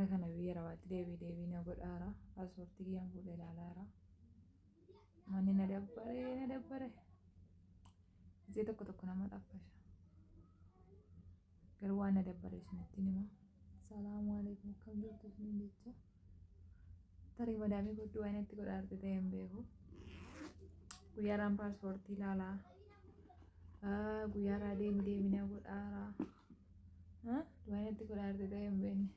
Bara kana biyya Arabaatti deebii deebii na godhaara. Paaspoortii kiyyaan fuudhee ilaalaara. Manni na dabbaree na dabbare. Gisee tokko tokko nama xaffasha. Garuu waan na dabbare isinitti hima. Salaamu alaikum, akkam jirtu isiniin jecha. Tarii madaamii gudduu waan itti godhaarte ta'e hin beeku. Guyyaadhaan paaspoortii ilaalaa. Guyyaarraa deemi deemi na godhaara. Waan itti godhaarte ta'e hin beekne.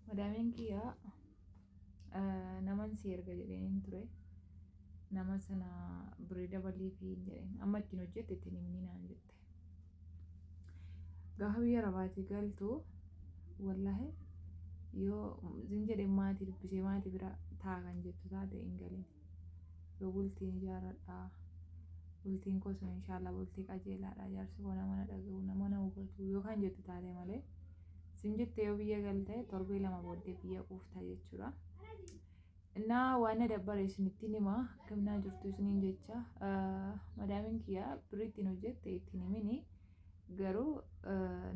Madaamiin kiyya naman si erga jedheen ture. Nama sana birrii dabaliifi hin jedheen. Amma ittiin hojjette ittiin himni naan jette. Gaafa biyya Arabaatii galtu, wallaahi, yoo zin jedhee maatii dubbisee maatii bira taa kan jettu taate hin galin. Yoo bultiin ijaarradhaa, bultiin koo sun inshaallah bultii qajeelaadha, jaarsi koo nama na dhaga'u, nama na hubatu yoo kan jettu taate malee, zin jettee yoo biyya galte torbee 2 booddee biyya quufta jechuudha. Innaa waan na dabbare isinittiin hima. Akkamnaa jirtu isiniin jecha. Madaamiin kiyya birrii ittiin hojjette ittiin himini, garuu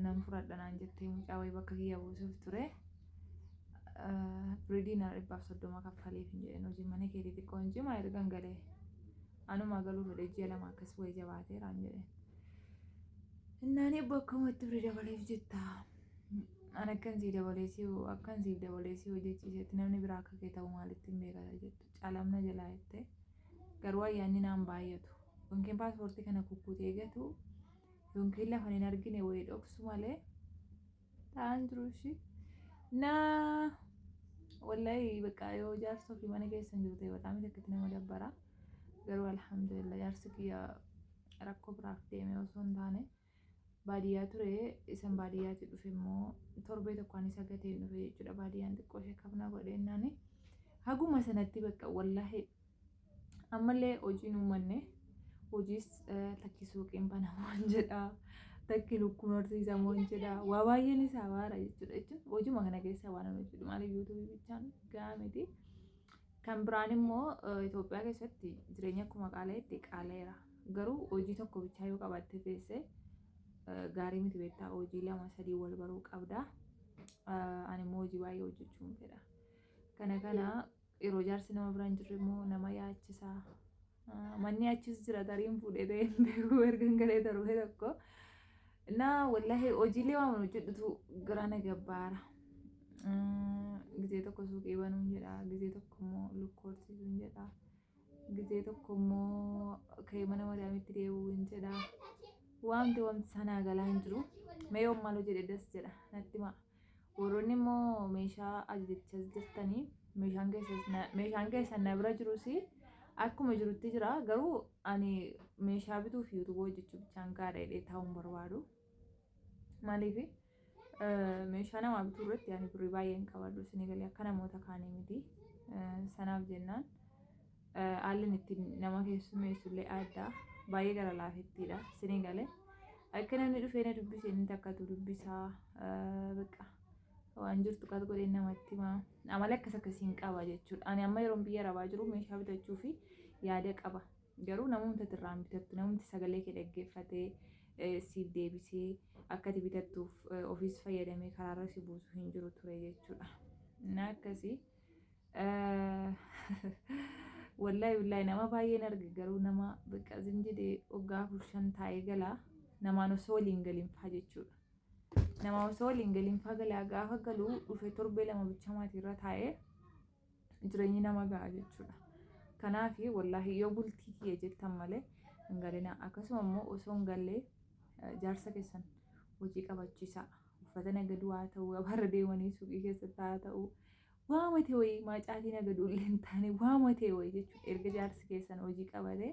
nan fudhadha naan jettee mucaa wayii bakka kiyya buusuuf ture. Birrii diinaara 130 kaffaleef hin jedhin, hojii mana keetii xiqqoo hin cimaa, ergan galee anumaa galuu fedhe ji'a 2 akkas wayii jabaateeraan jedheen. Innaan eebbo akkamatti birrii dabaleef jettaa? An akkan sii dabalee si akkan siif dabalee si hojjechiisetti namni biraa akka kee ta'u maalitti hin beekata jettu calamna jalaa jette. Garuu ayyaanni naan baay'atu. Yookiin paaspoortii kana kukkutee gatu, yookiin lafa hin argine wayii dhoksu malee ta'an jiru ishii. Naa wallahi bakka yoo jaarsa ofii mana keessa hin jiru ta'e bataami takkatti nama dabbara. Garuu alhamdulillah, jaarsi kiyya rakkoo biraaf deeme osoo hin taane baadiyyaa ture. Isan baadiyyaatti dhufe immoo torbee tokko ani isa gateen dhufe jechuudha. Baadiyyaan xiqqoo ishee kafna godheennaani haguma sanatti bakka wallaahi ammallee hojiin uummanne, hojiis takki suuqiin banamaan jedha, takki lukkuun horsiisamoon jedha, waa baay'een isaa baara jechuudha. Jechuun hojuma kana keessaa waan hojjedhu maaliif yuutuubii bichaan gahaa miti. Kan biraan immoo Itoophiyaa keessatti jireenya akkuma qaala'etti qaala'eera. Garuu hojii tokko bichaa yoo qabaatte teesse gaarii miti, beektaa, hojii lama sadii wal baruu qabda. Ani immoo hojii baay'ee hojjechuun fedha. Kana kana yeroo jaarsi nama bira hin jirre immoo nama yaachisa. Manni achis jira, tariin fuudhee ta'ee hin beeku erga galee torbee tokko. Na wallahi hojiilee waan hojjedhutu garaa na gabbaara. Gizee tokko suuqii banuun jedha, gizee tokko immoo lukkuu horsiisuun jedha, gizee tokko immoo ka'ee mana madaamitti deebi'uun jedha. Wanti sanaa galaa hin jiru. Mee yoon maal hojjedhe das jedha natti himaa. Warroonni immoo meeshaa ajajachaa jirtanii, meeshaan keessan na bira jirus akkuma jirutti jira. Garuu ani meeshaa bituuf yuutuubii hojjechuu bichaan gaadha jedhee taa'uun barbaadu. Maaliif meeshaa namaa bituu irratti ani birrii baay'ee hin qabadhu, isinii galee, akka namoota kaanii miti. Sanaaf jennaan haalli ittiin nama keessummeessu illee adda, baay'ee gara laafettiidha, isinii galee. Akka namni dhufee na dubbise inni takkatu dubbisaa, bakka waan jirtu qas godhee namatti himaa. Amala akkas akkasiin qaba jechuudha. Ani amma yeroon biyya arabaa jiru meeshaa bitachuu fi yaada qaba. Garuu namoota irraan bitattu, namni sagalee kee dhaggeeffatee siif deebisee akka ati bitattuuf ofiis fayyadamee karaarra si buusu hin jiru ture jechuudha. Na akkasii. Wallahi billahi, nama baay'een arge, garuu nama bakka zin jedhee waggaa 4 5 taa'ee galaa namaan osoo waliin galin faa jechuudha. Nama osoo waliin galin faa galaa, gaafa galuu dhufe torbee 2 bicha maatiirra taa'ee jireenyi nama ga'a jechuudha. Kanaaf wallaahi yoo bultii kiyya jettan malee hin galinaa. Akkasuma immoo osoo hin gallee jaarsa keessan hojii qabachiisaa. Uffata nagaduu haa ta'u, gabaarra deemanii suuqii keessatti haa ta'u, waama ta'e wayii maacaatii nagaduu illee hin taane, waama ta'e wayii jechuudha. Erga jaarsi keessan hojii qabate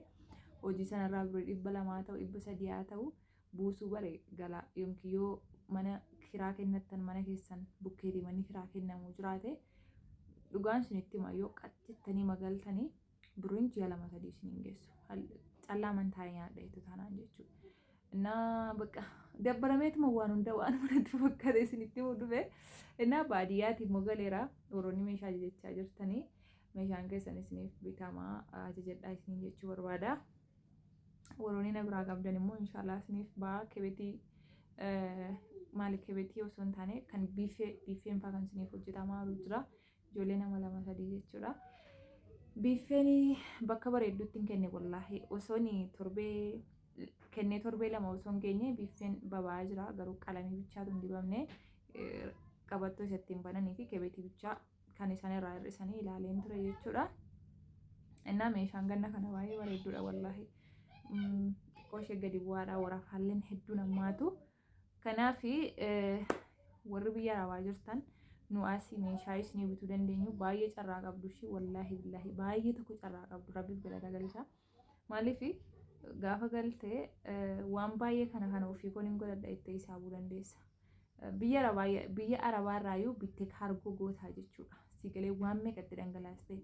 hojii sanarraa birrii 200 haa ta'u, 300 haa ta'u buusuu bare galaa. Yookiin yoo mana kiraa kennattan, mana keessan bukkeetii manni kiraa kennamu jiraate, dhugaan isinitti hima, yoo qaxxittanii magaltanii birriin ji'a 2 3 isin hin geessu. Callaa mantaa nyaadha jettu taanaan jechuudha. Innaa bakka dabbarameetuma waan hunda waan manatti fakkaate isinitti himuu dhufe. Innaa baadiyyaati immoo galeera, warroonni meeshaa ajajachaa jirtanii meeshaan keessan isiniif bitamaa, ajajadhaa isiniin jechuu barbaada. Warroonni na biraa qabdan immoo inshaallah isiniif ba'a. Kebetii Maali kebetii osoo hin taane kan biifee biifeen fa'aa kan isiniif hojjetamaa jira. Ijoollee nama lama sadii jechuudha. Biiffeen bakka bareedduutti hin kenne wallaahi. Osoo torbee kennee torbee 2 osoo hin geenye biiffeen baba'aa jira. Garuu qalamii bichaatu hin dibamne, qabattoo isa ittiin bananii fi kebetii bichaa kan isaan irraa hir'isanii ilaaleen ture jechuudha. Innaa meeshaan ganna kana baay'ee bareedduudha wallaahi. Xiqqoo ishee gadi bu'aadha, warafaalleen hedduu namaatu. Kanaaf warri biyya arabaa jirtan nu asii meeshaa isinii bituu dandeenyu baay'ee carraa qabdu ishii, wallaahi billaahi baay'ee tokko carraa qabdu, rabbiif galata galcha. Maaliif gaafa galtee waan baay'ee kana kana ofii koon hin godhadha jettee hisaabuu dandeessa. Biyya arabaa, biyya arabaa irraayyuu bittee kaargoo gootaa jechuudha. Sigalee waan meeqatti dhangalaastee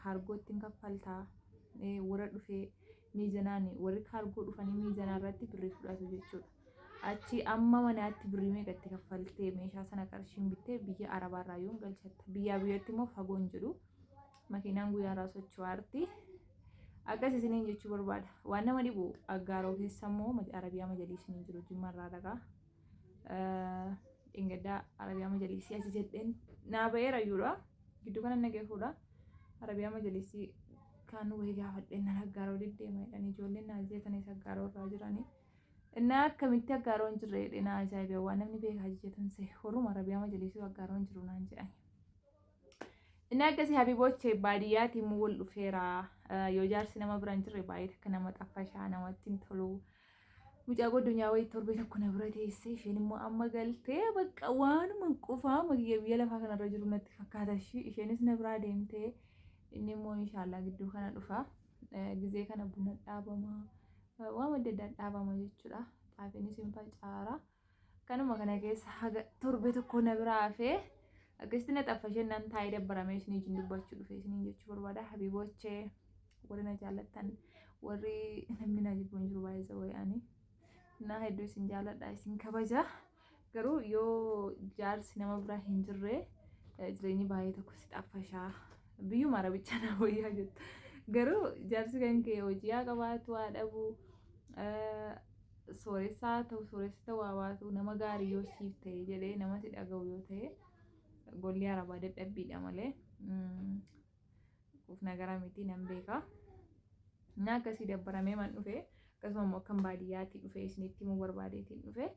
kaargoo ittiin kaffaltaa, warra dhufee miizanaan, warri kaargoo dhufanii miizanaa irratti birrii fudhatu jechuudha. Achi amma manaatti birrii meeqatti kaffaltee meeshaa sana qarshiin bittee biyya arabaa irraa yoo galchatta. Biyyaa biyyatti immoo fagoo hin jedhu. Makiinaan guyyaa irraa socho'aarti. Akkas isiniin jechuu barbaada. Waan nama dhibu Aggaaroo keessa immoo Arabiyaa Majaliisiin hin jiru, Jimma irraa dhaqaa. Dheengaddaa Arabiyaa Majaliisii achi jedheen naa ba'eera iyyuudha. Gidduu kana nagee fuudha. Arabiyaa Majaliisii kan wayii gaafadheen nan Aggaaroo deddeema jedhanii ijoolleen naa jeetanis Aggaaroo irraa jiranii. Innaa akkamitti Aggaaroo hin jirre jedhee naa ajaa'ibe, waan namni beekaa jeetan se horuma Arabiyaa Majaliisii Aggaaroo hin jiru naan jedhani. Inni akkasii habiboche baadiyyaatii immoo wal dhufeera. Yoo jaarsi nama bira hin jirre baay'ee takka nama xaffashaa, namatti hin tolu. Mucaa godhunyaa wayii torbee tokko na bira teessee, isheen immoo amma galtee bakka waanuma qofaa biyya lafaa kanarra jiru natti fakkaata. Isheenis na biraa deemtee, inni immoo inshaallah gidduu kana dhufa. Gizee kana buna dhaabama, waan adda addaa dhaabama jechuudha. Xaafiinis hin facaara. Kanuma kana keessa haga torbee tokko na biraa hafee akkasitti na xaffasheen nan taa'ee dabbaramee isinii wajjin dubbachuu dhufe isiniin jechuu barbaada. Habiibochee, warri na jaallattan, warri namni na jibbu hin jiru baay'ee zawayyaanii. Na hedduu isin jaalladha, isin kabaja. Garuu yoo jaarsi nama biraa hin jirre jireenyi baay'ee tokko si xaffashaa. Biyyuma arabichaa na wayyaa jettu. Garuu jaarsi kan kee hojii haa qabaatu haa dhabu, sooressaa ta'u sooressa ta'uu haa baatu, nama gaarii yoo siif ta'e jedhee nama si dhaga'u yoo ta'e, golli arabaa dadhabbiidha malee uf nagara miti, nan beeka. Na akkasii dabbaramee man dhufe, akkasuma immoo akkan baadiyyaatti dhufe isinitti himuu barbaadeetiin dhufe.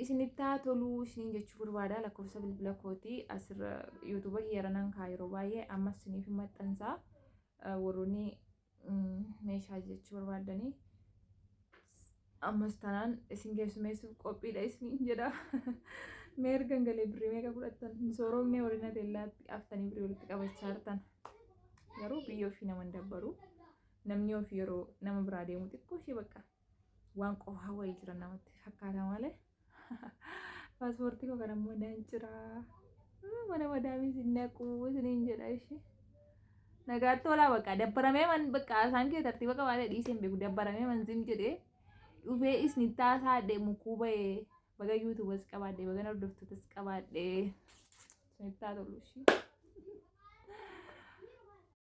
Isinitti haa toluu isiniin jechuu barbaada. Lakkoofsa bilbila kootii asirra yuutuuba kiyyarra nan kaa'a yeroo baay'ee, ammas isiniif hin maxxansaa, warroonni meeshaa jechuu barbaadanii ammas tanaan isin keessumeessuuf qophiidha isiniin jedha. Mee ergan galee birrii meeqa fudhattan? Hin sooromnee warri nateellaatti haftanii birrii walitti qabachaa jirtan. Garuu biyya ofii nama hin dabbaru. Namni ofii yeroo nama biraa deemu xiqqoo ishee bakka waan qofaa wayii jiran namatti fakkaata malee. Paaspoortii koo kana immoo naan ciraa. Mana madaamii isin naquu isiniin jedha ishee. Nagaatti tolaa, bakka dabbaramee man bakka isaan kee tartiiba qabaatee dhiisee hin beeku, dabbaramee man zim jedhee dhufee isin taasaa mukuu bahee, baga yuutuubas qabaadhe, baga hordoftootas qabaadhe, isinitti haa tolu ishee.